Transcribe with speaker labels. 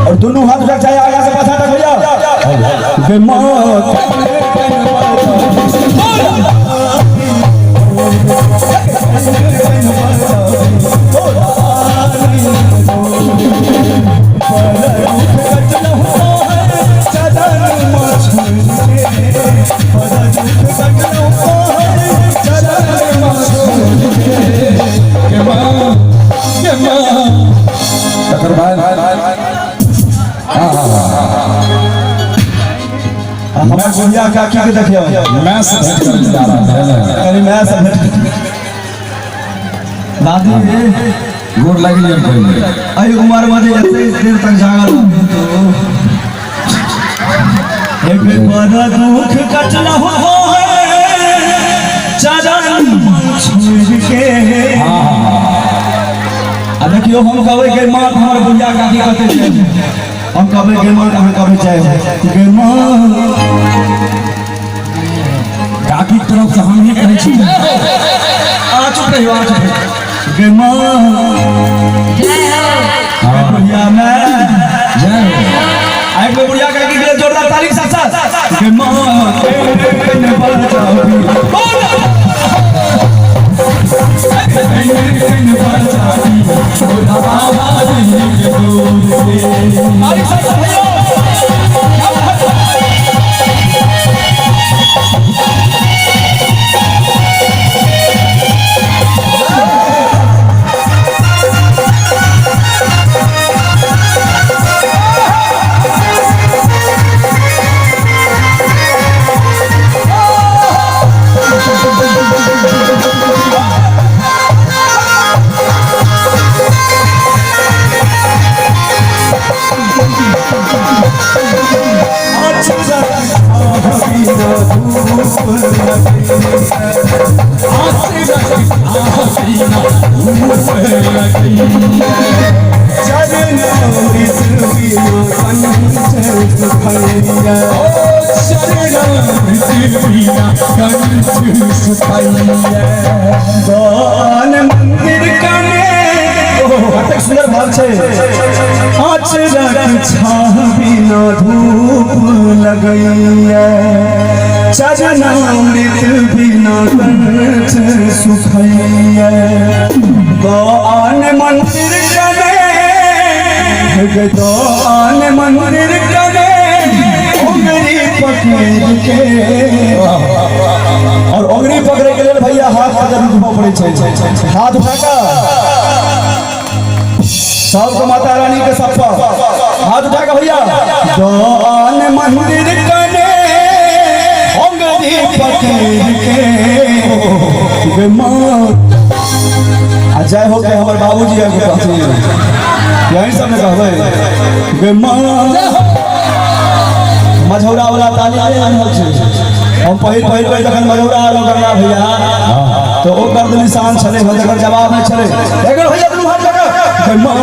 Speaker 1: और दोनों हाथ उठा चाहे आगा से पाछा तक भैया। गे माँ
Speaker 2: तकर बाद
Speaker 1: हमर बुढ़िया काकी के देखियो।
Speaker 2: मैं से भेंट करने जा रहा है।
Speaker 1: कनी मैं से भेंट। दादी
Speaker 2: गोर लागि गेल पहिले।
Speaker 1: एहि उम्र में जे एते देर तक जागल रहबी तो एक बड़ दुख कटलहु चरण छोड़ के। आ देखियो हम कहबै के माँ हमर बुढ़िया काकी कते छै, हम कहबै गे माँ, अहाँ कहबै जय हो गे माँ।
Speaker 2: काकी के तरफ से हम ही कहै छी।
Speaker 1: अहाँ चुप रहियो, अहाँ चुप रहियो। गे माँ बुढ़िया मैं
Speaker 2: जय हो।
Speaker 1: आ एक बेर बुढ़िया काकी के लिए जोरदार ताली के साथ साथ गे माँ के बचाबी। ताली के साथ साथ भैया। दान मंदिर कने कतेक सुंदर भाव छै। अचरक छाह बिना धूप लगैया, चरणामृत बिना कंठ सुखैया। दान मंदिर कने, दान मंदिर कने उंगली पकड़ के। और उंगली पकड़े के लेल भैया हाथ के जरूर उठबऽ पड़ै छै। हाथ उठा कऽ सबके माता रानी के सब पर हाथ उठा कऽ भैया। दान मंदिर कने उंगली पकड़ के गे माँ। आ जय हो के हमर बाबूजी आबि कऽ कहथिन, यही सब ने कहबै गे माँ। मझौरा वाला ताली नहि आनल छै। हम पहिल पहिल पहिल जखन मझौरा आयल गंगा भैया तो ओकर तऽ निशान छलै हँ, जकर जवाब नहि छलै। एकर भैया दुनू हाथ लगा गे माँ।